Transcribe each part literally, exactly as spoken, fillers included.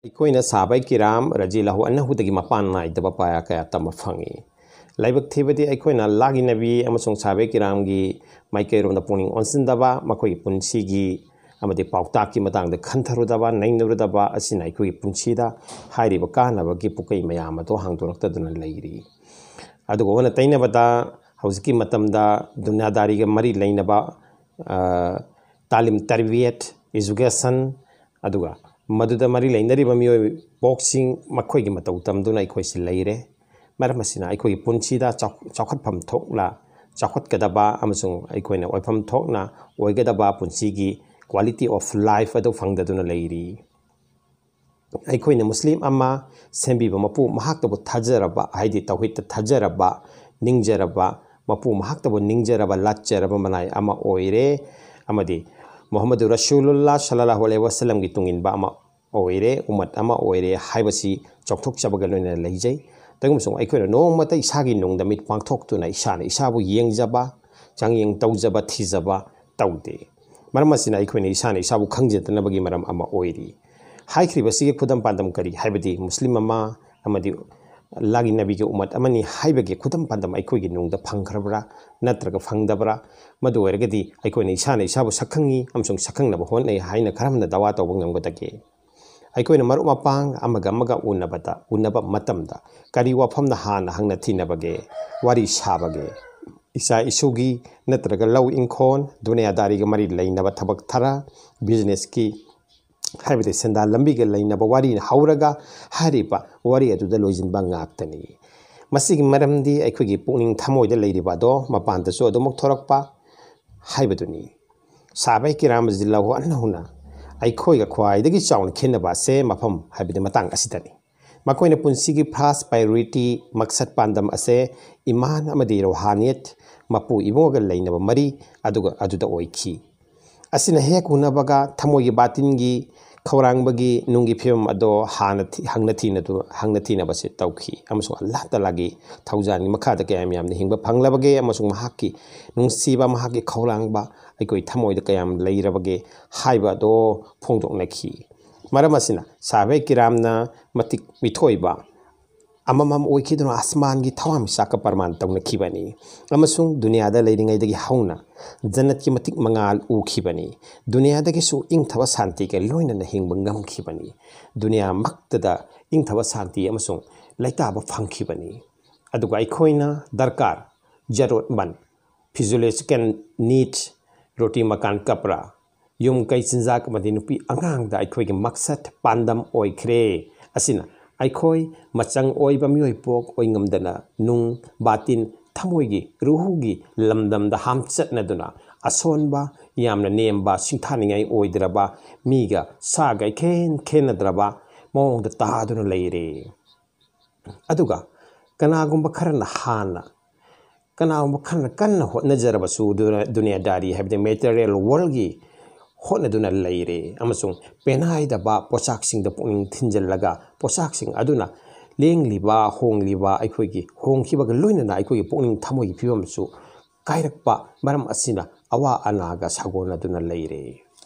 ꯑꯩꯈꯣꯏꯅ ꯁꯥꯕꯩ ꯀꯤꯔꯥꯝ ꯔꯖꯤꯂꯍꯨ ꯑꯟꯅꯍꯨꯗꯒꯤ ꯃꯄꯥꯟ ꯅꯥꯏꯗꯕ ꯄꯥꯌꯥ ꯀꯌꯥ ꯇꯝꯕ ꯐꯪꯏ꯫ ꯂꯥꯏꯕꯛ ꯊꯤꯕꯗꯤ ꯑꯩꯈꯣꯏꯅ ꯂꯥꯒꯤ ꯅꯕꯤ ꯑꯃꯁꯨꯡ ꯁꯥꯕꯩ ꯀꯤꯔꯥꯝꯒꯤ ꯃꯥꯏꯀꯩꯔꯣꯝꯗ ꯄꯨꯛꯅꯤꯡ ꯑꯣꯟꯁꯤꯟꯗꯕ, ꯃꯈꯣꯏꯒꯤ ꯄꯨꯟꯁꯤꯒꯤ ꯑꯃꯗꯤ ꯄꯥꯎꯇꯥꯛꯀꯤ ꯃꯇꯥꯡꯗ ꯈꯟꯊꯔꯨꯗꯕ, ꯅꯩꯅꯔꯨꯗꯕ ꯑꯁꯤꯅ ꯑꯩꯈꯣꯏꯒꯤ ꯄꯨꯟꯁꯤꯗ ꯍꯥꯏꯔꯤꯕ ꯀꯥꯟꯅꯕꯒꯤ ꯄꯨꯀꯩ ꯃꯌꯥꯝ ꯑꯗꯨ ꯍꯥꯡꯗꯣꯔꯛꯇꯗꯨꯅ ꯂꯩꯔꯤ꯫ ꯑꯗꯨꯒ ꯑꯣꯟꯅ ꯇꯩꯅꯕꯗ ꯍꯧꯖꯤꯛꯀꯤ ꯃꯇꯝꯗ ꯗꯨꯅꯤꯌꯥꯗꯥꯔꯤꯒ ꯃꯔꯤ ꯂꯩꯅꯕ, ꯑ, ꯇꯥꯂꯤꯝ ꯇꯔꯕꯤꯌꯠ, education, ꯑꯗꯨꯒ ꯃꯗꯨꯗ ꯃꯔꯤ ꯂꯩꯅꯔꯤꯕ ꯃꯤꯑꯣꯏ ꯄꯣꯛꯁꯤꯡ ꯃꯈꯣꯏꯒꯤ ꯃꯇꯧ ꯇꯝꯗꯨꯅ ꯑꯩꯈꯣꯏꯁꯤ ꯂꯩꯔꯦ꯫ ꯃꯔꯝ ꯑꯁꯤꯅ ꯑꯩꯈꯣꯏꯒꯤ ꯄꯨꯟꯁꯤꯗ ꯆꯥꯎ-, ꯆꯥꯎꯈꯠꯐꯝ ꯊꯣꯛꯅ ꯆꯥꯎꯈꯠꯀꯗꯕ ꯑꯃꯁꯨꯡ ꯑꯩꯈꯣꯏꯅ ꯑꯣꯏꯐꯝ ꯊꯣꯛꯅ ꯑꯣꯏꯒꯗꯕ ꯄꯨꯟꯁꯤꯒꯤ quality of life ꯑꯗꯨ ꯐꯪꯗꯗꯨꯅ ꯂꯩꯔꯤ꯫ ꯑꯩꯈꯣꯏꯅ ꯃꯨꯁꯂꯤꯝ ꯑꯃ ꯁꯦꯝꯕꯤꯕ ꯃꯄꯨ ꯃꯍꯥꯛꯇꯕꯨ ꯊꯥꯖꯔꯕ, ꯍꯥꯏꯗꯤ ꯇꯧꯍꯤꯗꯇ ꯊꯥꯖꯔꯕ, ꯅꯤꯡꯖꯔꯕ, ꯃꯄꯨ ꯃꯍꯥꯛꯇꯕꯨ ꯅꯤꯡꯖꯔꯕ, ꯂꯥꯠꯆꯔꯕ ꯃꯅꯥꯏ ꯑꯃ ꯑꯣꯏꯔꯦ, ꯑꯃꯗꯤ ꯃꯨꯍꯝꯃꯗꯨ ꯔꯁꯨꯂꯨꯜꯂꯥ ꯁꯜꯂꯜꯂꯥꯍꯨ ꯑꯂꯩꯍꯤ ꯋꯥꯁꯜꯂꯝꯒꯤ ꯇꯨꯡꯏꯟꯕ ꯑꯃ ꯑꯣꯏꯔꯦ, ꯎꯃꯠ ꯑꯃ ꯑꯣꯏꯔꯦ ꯍꯥꯏꯕꯁꯤ ꯆꯥꯎꯊꯣꯛꯆꯕꯒ ꯂꯣꯏꯅꯅ ꯂꯩꯖꯩ꯫ ꯇꯧꯏꯒꯨꯝꯕꯁꯨꯡ ꯑꯩꯈꯣꯏꯅ ꯅꯣꯡꯃꯇ ꯏꯁꯥꯒꯤ ꯅꯨꯡꯗ ꯃꯤꯠ ꯄꯥꯡꯊꯣꯛꯇꯨꯅ ꯏꯁꯥꯅ ꯏꯁꯥꯕꯨ ꯌꯦꯡꯖꯕ, ꯆꯥꯡꯌꯦꯡ ꯇꯧꯖꯕ, ꯊꯤꯖꯕ ꯇꯧꯗꯦ꯫ ꯃꯔꯝ ꯑꯁꯤꯅ ꯑꯩꯈꯣꯏꯅ ꯏꯁꯥꯅ ꯏꯁꯥꯕꯨ ꯈꯪꯖꯗꯅꯕꯒꯤ ꯃꯔꯝ ꯑꯃ ꯑꯣꯏꯔꯤ꯫ ꯍꯥꯏꯈ꯭ꯔꯤꯕꯁꯤꯒꯤ ꯈꯨꯗꯝ ꯄꯥꯟꯗꯝ ꯀꯔꯤ? ꯍꯥꯏꯕꯗꯤ ꯃꯨꯁꯂꯤꯝ ꯑꯃ ꯑꯃꯗꯤ ꯂꯥꯒꯤ ꯅꯕꯤꯒꯤ ꯎꯃꯠ ꯑꯃꯅꯤ ꯍꯥꯏꯕꯒꯤ ꯈꯨꯗꯝ ꯄꯥꯟꯗꯝ ꯑꯩꯈꯣꯏꯒꯤ ꯅꯨꯡꯗ ꯐꯪꯈ꯭ꯔꯕ꯭ꯔꯥ ꯅꯠꯇ꯭ꯔꯒ ꯐꯪꯗꯕ꯭ꯔꯥ? ꯃꯗꯨ ꯑꯣꯏꯔꯒꯗꯤ ꯑꯩꯈꯣꯏꯅ ꯏꯁꯥꯅ ꯏꯁꯥꯕꯨ ꯁꯛꯈꯪꯉꯤ ꯑꯃꯁꯨꯡ ꯁꯛꯈꯪꯅꯕ ꯍꯣꯠꯅꯩ ꯍꯥꯏꯅ ꯀꯔꯝꯅ ꯗꯥꯋꯥ ꯇꯧꯕ ꯉꯝꯒꯗꯒꯦ? ꯑꯩꯈꯣꯏꯅ ꯃꯔꯨꯞ ꯃꯄꯥꯡ ꯑꯃꯒ ꯑꯃꯒ ꯎꯅꯕꯗ, ꯎꯅꯕ ꯃꯇꯝꯗ ꯀꯔꯤ ꯋꯥꯐꯝꯅ ꯍꯥꯟꯅ ꯍꯪꯅ ꯊꯤꯅꯕꯒꯦ, ꯋꯥꯔꯤ ꯁꯥꯕꯒꯦ? ꯏꯆꯥ ꯏꯁꯨꯒꯤ ꯅꯠꯇ꯭ꯔꯒ ꯂꯧ ꯏꯪꯈꯣꯜ, ꯗꯨꯅꯤꯌꯥꯗꯥꯔꯤꯒ ꯃꯔꯤ ꯂꯩꯅꯕ ꯊꯕꯛ ꯊꯔꯥ, businessꯀꯤ, ꯍꯥꯏꯕꯗꯤ ꯁꯦꯟꯗꯥꯟ ꯂꯝꯕꯤꯒ ꯂꯩꯅꯕ ꯋꯥꯔꯤꯅ ꯍꯧꯔꯒ ꯍꯥꯏꯔꯤꯕ ꯋꯥꯔꯤ ꯑꯗꯨꯗ ꯂꯣꯏꯁꯤꯟꯕ ꯉꯥꯛꯇꯅꯤ꯫ ꯃꯁꯤꯒꯤ ꯃꯔꯝꯗꯤ ꯑꯩꯈꯣꯏꯒꯤ ꯄꯨꯛꯅꯤꯡ ꯊꯃꯣꯏꯗ ꯂꯩꯔꯤꯕ ꯑꯗꯣ ꯃꯄꯥꯟꯗꯁꯨ ꯑꯗꯨꯃꯛ ꯊꯣꯔꯛꯄ ꯍꯥꯏꯕꯗꯨꯅꯤ꯫ ꯁꯥꯕꯩ ꯀꯤꯔꯥꯝ ꯔꯖꯤꯌꯜꯂꯥꯍꯨ ꯑꯟꯍꯨꯅ ꯑꯩꯈꯣꯏꯒ ꯈ꯭ꯋꯥꯏꯗꯒꯤ ꯆꯥꯎꯅ ꯈꯦꯠꯅꯕ ꯑꯁꯦ ꯃꯐꯝ, ꯍꯥꯏꯕꯗꯤ ꯃꯇꯥꯡ ꯑꯁꯤꯗꯅꯤ꯫ ꯃꯈꯣꯏꯅ ꯄꯨꯟꯁꯤꯒꯤ first priority, ꯃꯛꯁꯠ ꯄꯥꯟꯗꯝ ꯑꯁꯦ ꯏꯃꯥꯟ ꯑꯃꯗꯤ ꯔꯣꯍꯥꯅꯤꯌꯠ, ꯃꯄꯨ ꯏꯕꯨꯡꯉꯣꯒ ꯂꯩꯅꯕ ꯃꯔꯤ ꯑꯗꯨꯒ ꯑꯗꯨꯗ ꯑꯣꯏꯈꯤ꯫ ꯑꯁꯤꯅ ꯍꯦꯛ ꯎꯅꯕꯒ ꯊꯃꯣꯏꯒꯤ ꯕꯥꯇꯤꯟꯒꯤ ꯈꯧꯔꯥꯡꯕꯒꯤ ꯅꯨꯡꯒꯤ ꯐꯤꯕꯝ ꯑꯗꯣ ꯍꯥꯟꯅ ꯊꯤ-, ꯍꯪꯅ ꯊꯤꯅꯗꯨ-, ꯍꯪꯅ ꯊꯤꯅꯕꯁꯦ ꯇꯧꯈꯤ꯫ ꯑꯃꯁꯨꯡ ꯑꯜꯂꯥꯍ ꯇꯥꯂꯥꯒꯤ ꯊꯧꯖꯥꯜꯒꯤ ꯃꯈꯥꯗ ꯀꯌꯥꯝ ꯌꯥꯝꯅ ꯍꯤꯡꯕ ꯐꯪꯂꯕꯒꯦ ꯑꯃꯁꯨꯡ ꯃꯍꯥꯛꯀꯤ ꯅꯨꯡꯁꯤꯕ, ꯃꯍꯥꯛꯀꯤ ꯈꯧꯔꯥꯡꯕ ꯑꯩꯈꯣꯏ ꯊꯃꯣꯏꯗ ꯀꯌꯥꯝ ꯂꯩꯔꯕꯒꯦ ꯍꯥꯏꯕ ꯑꯗꯣ ꯐꯣꯡꯗꯣꯛꯅꯈꯤ꯫ ꯃꯔꯝ ꯑꯁꯤꯅ ꯁꯥꯍꯥꯕꯥꯏ ꯀꯤꯔꯥꯝꯅ ꯃꯇꯤꯛ ꯃꯤꯊꯣꯏꯕ ꯑꯃꯃꯝ ꯑꯣꯏꯈꯤꯗꯨꯅ ꯑꯁꯃꯥꯟꯒꯤ ꯊꯋꯥꯟꯃꯤꯆꯥꯛꯀ ꯄ꯭ꯔꯃꯥꯟ ꯇꯧꯅꯈꯤꯕꯅꯤ꯫ ꯑꯃꯁꯨꯡ ꯗꯨꯅꯤꯌꯥꯗ ꯂꯩꯔꯤꯉꯩꯗꯒꯤ ꯍꯧꯅ ꯖꯟꯅꯠꯀꯤ ꯃꯇꯤꯛ ꯃꯉꯥꯜ ꯎꯈꯤꯕꯅꯤ꯫ ꯗꯨꯅꯤꯌꯥꯗꯒꯤꯁꯨ ꯏꯪꯊꯕ ꯁꯥꯟꯇꯤꯒ ꯂꯣꯏꯅꯅ ꯍꯤꯡꯕ ꯉꯝꯈꯤꯕꯅꯤ꯫ ꯗꯨꯅꯤꯌꯥꯃꯛꯇꯗ ꯏꯪꯊꯕ ꯁꯥꯟꯇꯤ ꯑꯃꯁꯨꯡ ꯂꯩꯇꯥꯕ ꯐꯪꯈꯤꯕꯅꯤ꯫ ꯑꯗꯨꯒ ꯑꯩꯈꯣꯏꯅ ꯗꯔꯀꯥꯔ, ꯖꯔꯨꯔꯠꯃꯟ, ꯐꯤꯖꯣꯂꯣꯖꯤꯀꯦꯜ ꯅꯤꯠ, ꯔꯣꯇꯤ ꯃꯀꯥꯟ ꯀꯄ꯭ꯔꯥ, ꯌꯨꯝ ꯀꯩ ꯆꯤꯟꯖꯥꯛ ꯑꯃꯗꯤ ꯅꯨꯄꯤ ꯑꯉꯥꯡꯗ ꯑꯩꯈꯣꯏꯒꯤ ꯃꯛꯁꯠ ꯄꯥꯟꯗꯝ ꯑꯣꯏꯈ꯭ꯔꯦ꯫ ꯑꯁꯤꯅ ꯑꯩꯈꯣꯏ ꯃꯆꯪ ꯑꯣꯏꯕ ꯃꯤꯑꯣꯏ ꯄꯣꯛ ꯑꯣꯏꯉꯝꯗꯅ ꯅꯨꯡ, ꯕꯥꯇꯤꯟ, ꯊꯃꯣꯏꯒꯤ, ꯔꯨꯍꯨꯒꯤ ꯂꯝꯗꯝꯗ ꯍꯥꯝꯆꯠꯅꯗꯨꯅ ꯑꯁꯣꯟꯕ, ꯌꯥꯝꯅ ꯅꯦꯝꯕ, ꯁꯤꯡꯊꯥꯅꯤꯡꯉꯥꯏ ꯑꯣꯏꯗ꯭ꯔꯕ, ꯃꯤꯒ ꯁꯥꯒ ꯏꯈꯦꯟ ꯈꯦꯟꯅꯗ꯭ꯔꯕ ꯃꯑꯣꯡꯗ ꯇꯥꯗꯨꯅ ꯂꯩꯔꯦ꯫ ꯑꯗꯨꯒ ꯀꯅꯥꯒꯨꯝꯕ ꯈꯔꯅ ꯍꯥꯟꯅ, ꯀꯅꯥꯒꯨꯝꯕ ꯈꯔꯅ ꯀꯟꯅ ꯍꯣꯠꯅꯖꯔꯕꯁꯨ ꯗꯨꯅ-, ꯗꯨꯅꯤꯌꯥꯗꯥꯔꯤ ꯍꯥꯏꯕꯗꯤ ꯃꯦꯇꯔꯤꯌꯦꯜ ꯋꯥꯔꯜꯒꯤ ꯍꯣꯠꯅꯗꯨꯅ ꯂꯩꯔꯦ ꯑꯃꯁꯨꯡ ꯄꯦꯟꯅꯥꯏꯗꯕ ꯄꯣꯠꯁꯥꯛꯁꯤꯡꯗ ꯄꯨꯛꯅꯤꯡ ꯊꯤꯟꯖꯤꯜꯂꯒ ꯄꯣꯠꯁꯥꯛꯁꯤꯡ ꯑꯗꯨꯅ ꯂꯦꯡꯂꯤꯕ, ꯍꯣꯡꯂꯤꯕ, ꯑꯩꯈꯣꯏꯒꯤ ꯍꯣꯡꯈꯤꯕꯒ ꯂꯣꯏꯅꯅ ꯑꯩꯈꯣꯏꯒꯤ ꯄꯨꯛꯅꯤꯡ ꯊꯃꯣꯏꯒꯤ ꯐꯤꯕꯝꯁꯨ ꯀꯥꯏꯔꯛꯄ ꯃꯔꯝ ꯑꯁꯤꯅ ꯑꯋꯥ ꯑꯅꯥꯒ ꯁꯥꯒꯣꯟꯅꯗꯨꯅ ꯂꯩꯔꯦ꯫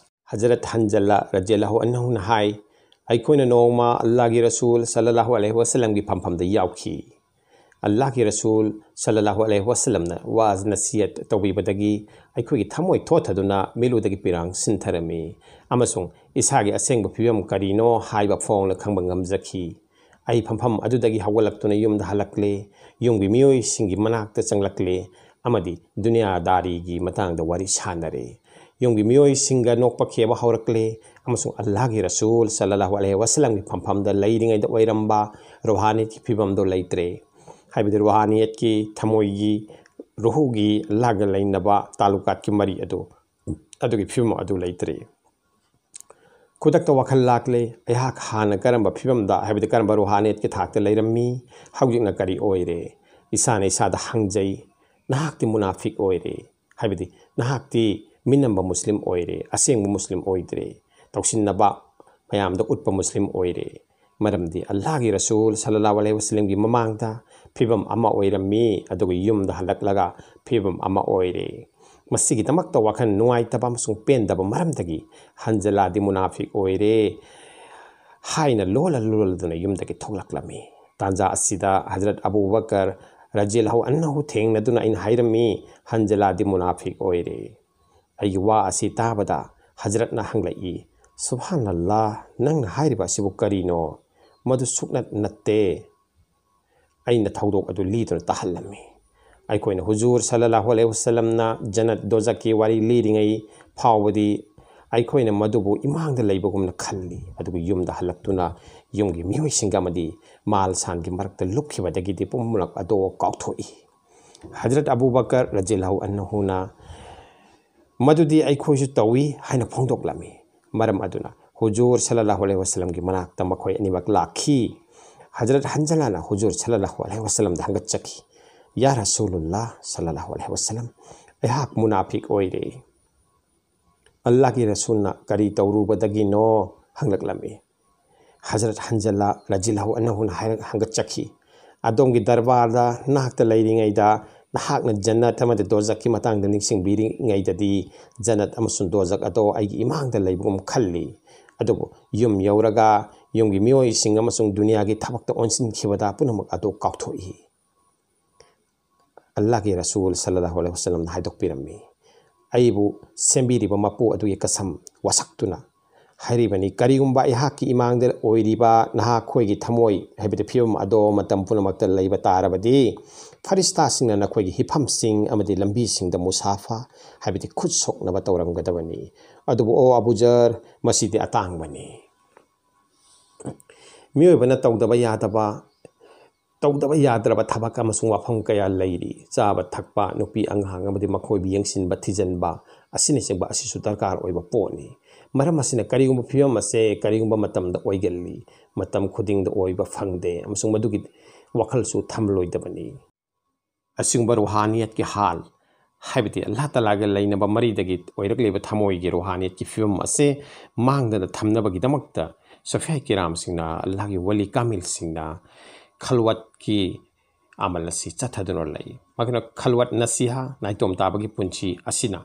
ꯍꯖꯔꯠ ꯍꯟꯖꯂꯥ ꯔꯖꯤꯌꯜꯂꯥꯍꯨ ꯑꯟꯍꯨꯅ ꯍꯥꯏ, ꯑꯩꯈꯣꯏꯅ ꯅꯣꯡꯃ ꯑꯜꯂꯥꯍꯒꯤ ꯔꯁꯨꯜ ꯁꯜꯂꯜꯂꯥꯍꯨ ꯑꯂꯩꯍꯤ ꯋꯁꯜꯂꯝꯒꯤ ꯐꯝꯐꯝꯗ ꯌꯥꯎꯈꯤ꯫ ꯑꯜꯂꯥꯍꯒꯤ ꯔꯁꯨꯜ ꯁꯜꯂꯜꯂꯥꯍꯨ ꯑꯂꯩꯍꯤ ꯋꯁꯜꯂꯝꯅ ꯋꯥꯖ ꯅꯁꯤꯍꯠ ꯇꯧꯕꯤꯕꯗꯒꯤ ꯑꯩꯈꯣꯏꯒꯤ ꯊꯃꯣꯏ ꯊꯣꯠꯊꯗꯨꯅ ꯃꯤꯠꯂꯨꯗꯒꯤ ꯄꯤꯔꯥꯡ ꯁꯤꯟꯊꯔꯝꯃꯤ ꯑꯃꯁꯨꯡ ꯏꯁꯥꯒꯤ ꯑꯁꯦꯡꯕ ꯐꯤꯕꯝ ꯀꯔꯤꯅꯣ ꯍꯥꯏꯕ ꯐꯣꯡꯅ ꯈꯪꯕ ꯉꯝꯖꯈꯤ꯫ ꯑꯩ ꯐꯝꯐꯝ ꯑꯗꯨꯗꯒꯤ ꯍꯧꯒꯠꯂꯛꯇꯨꯅ ꯌꯨꯝꯗ ꯍꯜꯂꯛꯂꯦ, ꯌꯨꯝꯒꯤ ꯃꯤꯑꯣꯏꯁꯤꯡꯒꯤ ꯃꯅꯥꯛꯇ ꯆꯪꯂꯛꯂꯦ ꯑꯃꯗꯤ ꯗꯨꯅꯤꯌꯥꯗꯥꯔꯤꯒꯤ ꯃꯇꯥꯡꯗ ꯋꯥꯔꯤ ꯁꯥꯟꯅꯔꯦ꯫ ꯌꯨꯝꯒꯤ ꯃꯤꯑꯣꯏꯁꯤꯡꯒ ꯅꯣꯛꯄ ꯈꯦꯕ ꯍꯧꯔꯛꯂꯦ ꯑꯃꯁꯨꯡ ꯑꯜꯂꯥꯍꯒꯤ ꯔꯁꯨꯜ ꯁꯜꯂꯜꯂꯥꯍꯨ ꯑꯂꯩꯍꯤ ꯋꯁꯜꯂꯝꯒꯤ ꯐꯝꯐꯝꯗ ꯂꯩꯔꯤꯉꯩꯗ ꯑꯣꯏꯔꯝꯕ ꯔꯨꯍꯥꯅꯤꯌꯠꯀꯤ ꯐꯤꯕꯝꯗꯣ ꯂꯩꯇ꯭ꯔꯦ꯫ ꯍꯥꯏꯕꯗꯤ ꯔꯨꯍꯥꯅꯤꯌꯠꯀꯤ, ꯊꯃꯣꯏꯒꯤ, ꯔꯨꯍꯨꯒꯤ, ꯑꯜꯂꯥꯍꯒ ꯂꯩꯅꯕ ꯇꯥꯂꯨꯀꯥꯠꯀꯤ ꯃꯔꯤ ꯑꯗꯨ, ꯑꯗꯨꯒꯤ ꯐꯤꯕꯝ ꯑꯗꯨ ꯂꯩꯇ꯭ꯔꯦ꯫ ꯈꯨꯗꯛꯇ ꯋꯥꯈꯜ ꯂꯥꯛꯂꯦ, ꯑꯩꯍꯥꯛ ꯍꯥꯟꯅ ꯀꯔꯝꯕ ꯐꯤꯕꯝꯗ, ꯍꯥꯏꯕꯗꯤ ꯀꯔꯝꯕ ꯔꯨꯍꯥꯅꯤꯌꯠꯀꯤ ꯊꯥꯛꯇ ꯂꯩꯔꯝꯃꯤ, ꯍꯧꯖꯤꯛꯅ ꯀꯔꯤ ꯑꯣꯏꯔꯦ? ꯏꯁꯥꯅ ꯏꯁꯥꯗ ꯍꯪꯖꯩ, ꯅꯍꯥꯛꯇꯤ ꯃꯨꯅꯥꯐꯤꯛ ꯑꯣꯏꯔꯦ, ꯍꯥꯏꯕꯗꯤ ꯅꯍꯥꯛꯇꯤ ꯃꯤꯅꯝꯕ ꯃꯨꯁꯂꯤꯝ ꯑꯣꯏꯔꯦ, ꯑꯁꯦꯡꯕ ꯃꯨꯁꯂꯤꯝ ꯑꯣꯏꯗ꯭ꯔꯦ, ꯇꯧꯁꯤꯟꯅꯕ ꯃꯌꯥꯝꯗ ꯎꯠꯄ ꯃꯨꯁꯂꯤꯝ ꯑꯣꯏꯔꯦ꯫ ꯃꯔꯝꯗꯤ ꯑꯜꯂꯥꯍꯒꯤ ꯔꯁꯨꯜ ꯁꯜꯂꯜꯂꯥꯍꯨ ꯑꯂꯩꯍꯤ ꯋꯁꯜꯂꯝꯒꯤ ꯃꯃꯥꯡꯗ ꯐꯤꯕꯝ ꯑꯃ ꯑꯣꯏꯔꯝꯃꯤ, ꯑꯗꯨꯒ ꯌꯨꯝꯗ ꯍꯜꯂꯛꯂꯒ ꯐꯤꯕꯝ ꯑꯃ ꯑꯣꯏꯔꯦ꯫ ꯃꯁꯤꯒꯤꯗꯃꯛꯇ ꯋꯥꯈꯜ ꯅꯨꯡꯉꯥꯏꯇꯕ ꯑꯃꯁꯨꯡ ꯄꯦꯟꯗꯕ ꯃꯔꯝꯗꯒꯤ ꯍꯟꯖꯂꯥꯗꯤ ꯃꯨꯅꯥꯐꯤꯛ ꯑꯣꯏꯔꯦ꯫ ꯍꯥꯏꯅ ꯂꯣꯜꯂ ꯂꯣꯜꯂꯗꯨꯅ ꯌꯨꯝꯗꯒꯤ ꯊꯣꯛꯂꯛꯂꯝꯃꯤ꯫ ꯇꯥꯟꯖꯥ ꯑꯁꯤꯗ ꯍꯖꯔꯠ ꯑꯕꯨ ꯕꯀꯔ ꯔꯖꯤꯌꯜꯂꯥꯍꯨ ꯑꯟꯍꯨ ꯊꯦꯡꯅꯗꯨꯅ ꯑꯩꯅ ꯍꯥꯏꯔꯝꯃꯤ, "ꯍꯟꯖꯂꯥꯗꯤ ꯃꯨꯅꯥꯐꯤꯛ ꯑꯣꯏꯔꯦ"꯫ ꯑꯩꯒꯤ ꯋꯥ ꯑꯁꯤ ꯇꯥꯕꯗ ꯍꯖꯔꯠꯅ ꯍꯪꯂꯛꯏ, "ꯁꯨꯕꯍꯥꯅꯜꯂꯥ, ꯅꯪꯅ ꯍꯥꯏꯔꯤꯕ ꯑꯁꯤꯕꯨ ꯀꯔꯤꯅꯣ? ꯃꯗꯨ ꯁꯨꯛꯅꯠ ꯅꯠꯇꯦ"꯫ ꯑꯩꯅ ꯊꯧꯗꯣꯛ ꯑꯗꯨ ꯂꯤꯗꯨꯅ ꯇꯥꯍꯜꯂꯝꯃꯤ꯫ ꯑꯩꯈꯣꯏꯅ ꯍꯨꯖꯨꯔ ꯁꯜꯂꯜꯂꯥꯍꯨ ꯑꯂꯩꯍꯤ ꯋꯥꯁꯜꯂꯝꯅ ꯖꯟꯅꯠ ꯗꯣꯖꯛꯀꯤ ꯋꯥꯔꯤ ꯂꯤꯔꯤꯉꯩ ꯐꯥꯎꯕꯗꯤ ꯑꯩꯈꯣꯏꯅ ꯃꯗꯨꯕꯨ ꯏꯃꯥꯡꯗ ꯂꯩꯕꯒꯨꯝꯅ ꯈꯜꯂꯤ, ꯑꯗꯨꯕꯨ ꯌꯨꯝꯗ ꯍꯜꯂꯛꯇꯨꯅ ꯌꯨꯝꯒꯤ ꯃꯤꯑꯣꯏꯁꯤꯡꯒ ꯑꯃꯗꯤ ꯃꯥꯜ ꯁꯥꯟꯒꯤ ꯃꯔꯛꯇ ꯂꯨꯞꯈꯤꯕꯗꯒꯤꯗꯤ ꯄꯨꯝꯅꯃꯛ ꯑꯗꯣ ꯀꯥꯎꯊꯣꯛꯏ꯫ ꯍꯖꯔꯠ ꯑꯕꯨ ꯕꯀꯔ ꯔꯖꯤꯌꯜꯂꯥꯍꯨ ꯑꯟꯍꯨꯅ "ꯃꯗꯨꯗꯤ ꯑꯩꯈꯣꯏꯁꯨ ꯇꯧꯏ" ꯍꯥꯏꯅ ꯐꯣꯡꯗꯣꯛꯂꯝꯃꯤ꯫ ꯃꯔꯝ ꯑꯗꯨꯅ ꯍꯨꯖꯨꯔ ꯁꯜꯂꯜꯂꯥꯍꯨ ꯑꯂꯩꯍꯤ ꯋꯥꯁꯜꯂꯝꯒꯤ ꯃꯅꯥꯛꯇ ꯃꯈꯣꯏ ꯑꯅꯤꯃꯛ ꯂꯥꯛꯈꯤ꯫ ꯍꯖꯔꯠ ꯍꯟꯖꯂꯥꯅ ꯍꯨꯖꯨꯔ ꯁꯜꯂꯜꯂꯥꯍꯨ ꯑꯂꯩꯍꯤ ꯋꯥꯁꯜꯂꯝꯗ ꯍꯪꯒꯠꯆꯈꯤ, "ꯌꯥ ꯔꯁꯨꯂꯨꯜꯂꯥ ꯁꯜꯂꯜꯂꯥꯍꯨ ꯑꯂꯩꯍꯤ ꯋꯥꯁꯜꯂꯝ, ꯑꯩꯍꯥꯛ ꯃꯨꯅꯥꯐꯤꯛ ꯑꯣꯏꯔꯦ꯫ ꯑꯜꯂꯥꯍꯒꯤ ꯔꯁꯨꯜꯅ ꯀꯔꯤ ꯇꯧꯔꯨꯕꯗꯒꯤꯅꯣ?" ꯍꯪꯂꯛꯂꯝꯃꯤ꯫ ꯍꯖꯔꯠ ꯍꯟꯖꯂꯥ ꯔꯖꯤꯌꯜꯂꯥꯍꯨ ꯑꯟꯍꯨꯅ ꯍꯥꯏꯔ-, ꯍꯪꯒꯠꯆꯈꯤ, "ꯑꯗꯣꯝꯒꯤ ꯗꯔꯕꯥꯔꯗ ꯅꯍꯥꯛꯇ ꯂꯩꯔꯤꯉꯩꯗ ꯅꯍꯥꯛꯅ ꯖꯟꯅꯠ ꯑꯃꯗꯤ ꯗꯣꯖꯛꯀꯤ ꯃꯇꯥꯡꯗ ꯅꯤꯡꯁꯤꯡꯕꯤꯔꯤꯉꯩꯗꯗꯤ ꯖꯟꯅꯠ ꯑꯃꯁꯨꯡ ꯗꯣꯖꯛ ꯑꯗꯣ ꯑꯩꯒꯤ ꯏꯃꯥꯡꯗ ꯂꯩꯕꯒꯨꯝ ꯈꯜꯂꯤ꯫ ꯑꯗꯨꯕꯨ ꯌꯨꯝ ꯌꯧꯔꯒ ꯌꯨꯝꯒꯤ ꯃꯤꯑꯣꯏꯁꯤꯡ ꯑꯃꯁꯨꯡ ꯗꯨꯅꯤꯌꯥꯒꯤ ꯊꯕꯛꯇ ꯑꯣꯟꯁꯤꯟꯈꯤꯕꯗ ꯄꯨꯝꯅꯃꯛ ꯑꯗꯨ ꯀꯥꯎꯊꯣꯛꯏ"꯫ ꯑꯜꯂꯥꯍꯒꯤ ꯔꯁꯨꯜ ꯁꯜꯂꯜꯂꯥꯍꯨ ꯑꯂꯩꯍꯤ ꯋꯥꯁꯜꯂꯝꯅ ꯍꯥꯏꯗꯣꯛꯄꯤꯔꯝꯃꯤ, ꯑꯩꯕꯨ ꯁꯦꯝꯕꯤꯔꯤꯕ ꯃꯄꯨ ꯑꯗꯨꯒꯤ ꯀꯁꯝ ꯋꯥꯁꯛꯇꯨꯅ ꯍꯥꯏꯔꯤꯕꯅꯤ, ꯀꯔꯤꯒꯨꯝꯕ ꯑꯩꯍꯥꯛꯀꯤ ꯏꯃꯥꯡꯗ ꯑꯣꯏꯔꯤꯕ ꯅꯍꯥꯛꯈꯣꯏꯒꯤ ꯊꯃꯣꯏ, ꯍꯥꯏꯕꯗꯤ ꯐꯤꯕꯝ ꯑꯗꯣ ꯃꯇꯝ ꯄꯨꯝꯅꯃꯛꯇ ꯂꯩꯕ ꯇꯥꯔꯕꯗꯤ, ꯐꯔꯤꯁꯇꯥꯁꯤꯡꯅ ꯅꯈꯣꯏꯒꯤ ꯍꯤꯐꯝꯁꯤꯡ ꯑꯃꯗꯤ ꯂꯝꯕꯤꯁꯤꯡꯗ ꯃꯨꯁꯥꯐꯥ, ꯍꯥꯏꯕꯗꯤ ꯈꯨꯠ ꯁꯣꯛꯅꯕ ꯇꯧꯔꯝꯒꯗꯕꯅꯤ꯫ ꯑꯗꯨꯕꯨ ꯑꯣ ꯑꯕꯨꯖꯔ, ꯃꯁꯤꯗꯤ ꯑꯇꯥꯡꯕꯅꯤ꯫ ꯃꯤꯑꯣꯏꯕꯅ ꯇꯧꯗꯕ ꯌꯥꯗꯕ, ꯇꯧꯗꯕ ꯌꯥꯗ꯭ꯔꯕ ꯊꯕꯛ ꯑꯃꯁꯨꯡ ꯋꯥꯐꯝ ꯀꯌꯥ ꯂꯩꯔꯤ꯫ ꯆꯥꯕ ꯊꯛꯄ, ꯅꯨꯄꯤ ꯑꯉꯥꯡ ꯑꯃꯗꯤ ꯃꯈꯣꯏꯕꯨ ꯌꯦꯡꯁꯤꯟꯕ, ꯊꯤꯖꯤꯟꯕ ꯑꯁꯤꯅꯆꯤꯡꯕ ꯑꯁꯤꯁꯨ ꯗꯔꯀꯥꯔ ꯑꯣꯏꯕ ꯄꯣꯠꯅꯤ꯫ ꯃꯔꯝ ꯑꯁꯤꯅ ꯀꯔꯤꯒꯨꯝꯕ ꯐꯤꯕꯝ ꯑꯁꯦ ꯀꯔꯤꯒꯨꯝꯕ ꯃꯇꯝꯗ ꯑꯣꯏꯒꯜꯂꯤ, ꯃꯇꯝ ꯈꯨꯗꯤꯡꯗ ꯑꯣꯏꯕ ꯐꯪꯗꯦ ꯑꯃꯁꯨꯡ ꯃꯗꯨꯒꯤ ꯋꯥꯈꯜꯁꯨ ꯊꯝꯂꯣꯏꯗꯕꯅꯤ꯫ ꯑꯁꯤꯒꯨꯝꯕ ꯔꯨꯍꯥꯅꯤꯌꯠꯀꯤ ꯍꯥꯜ, ꯍꯥꯏꯕꯗꯤ ꯑꯜꯂꯥꯍ ꯇꯥꯂꯥꯒ ꯂꯩꯅꯕ ꯃꯔꯤꯗꯒꯤ ꯑꯣꯏꯔꯛꯂꯤꯕ ꯊꯃꯣꯏꯒꯤ ꯔꯨꯍꯥꯅꯤꯌꯠꯀꯤ ꯐꯤꯕꯝ ꯑꯁꯦ ꯃꯥꯡꯗꯅ ꯊꯝꯅꯕꯒꯤꯗꯃꯛꯇ ꯁꯨꯐꯤꯌꯥ ꯀꯤꯔꯥꯝꯁꯤꯡꯅ, ꯑꯜꯂꯥꯍꯒꯤ ꯋꯂꯤ ꯀꯥꯃꯤꯜꯁꯤꯡꯅ ꯈꯜꯋꯠꯀꯤ ꯑꯃꯜ ꯑꯁꯤ ꯆꯠꯊꯗꯨꯅ ꯂꯩ꯫ ꯃꯈꯣꯏꯅ ꯈꯜꯋꯠ ꯅꯁꯤꯍꯥ, ꯅꯥꯏꯇꯣꯝ ꯇꯥꯕꯒꯤ ꯄꯨꯟꯁꯤ ꯑꯁꯤꯅ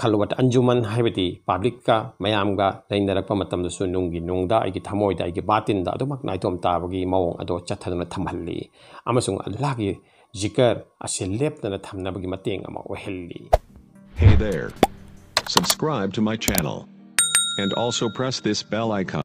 ꯈꯜꯋꯠ ꯑꯟꯖꯨꯃꯟ ꯍꯥꯏꯕꯗꯤ ꯄꯕ꯭ꯂꯤꯛꯀ ꯃꯌꯥꯝꯒ ꯂꯩꯅꯔꯛꯄ ꯃꯇꯝꯗꯁꯨ ꯅꯨꯡꯒꯤ ꯅꯨꯡꯗ ꯑꯩꯒꯤ ꯊꯃꯣꯏꯗ ꯑꯩꯒꯤ ꯕꯥꯇꯤꯟꯗ ꯑꯗꯨꯃꯛ ꯅꯥꯏꯇꯣꯝ ꯇꯥꯕꯒꯤ ꯃꯑꯣꯡ ꯑꯗꯣ ꯆꯠꯊꯗꯨꯅ ꯊꯝꯍꯜꯂꯤ꯫ ꯑꯃꯁꯨꯡ ꯑꯜꯂꯥꯍꯒꯤ ꯖꯤꯀꯔ ꯑꯁꯤ ꯂꯦꯞꯇꯅ ꯊꯝꯅꯕꯒꯤ ꯃꯇꯦꯡ ꯑꯃ ꯑꯣꯏꯍꯜꯂꯤ꯫ Hey there. Subscribe to my channel. And also press this bell icon.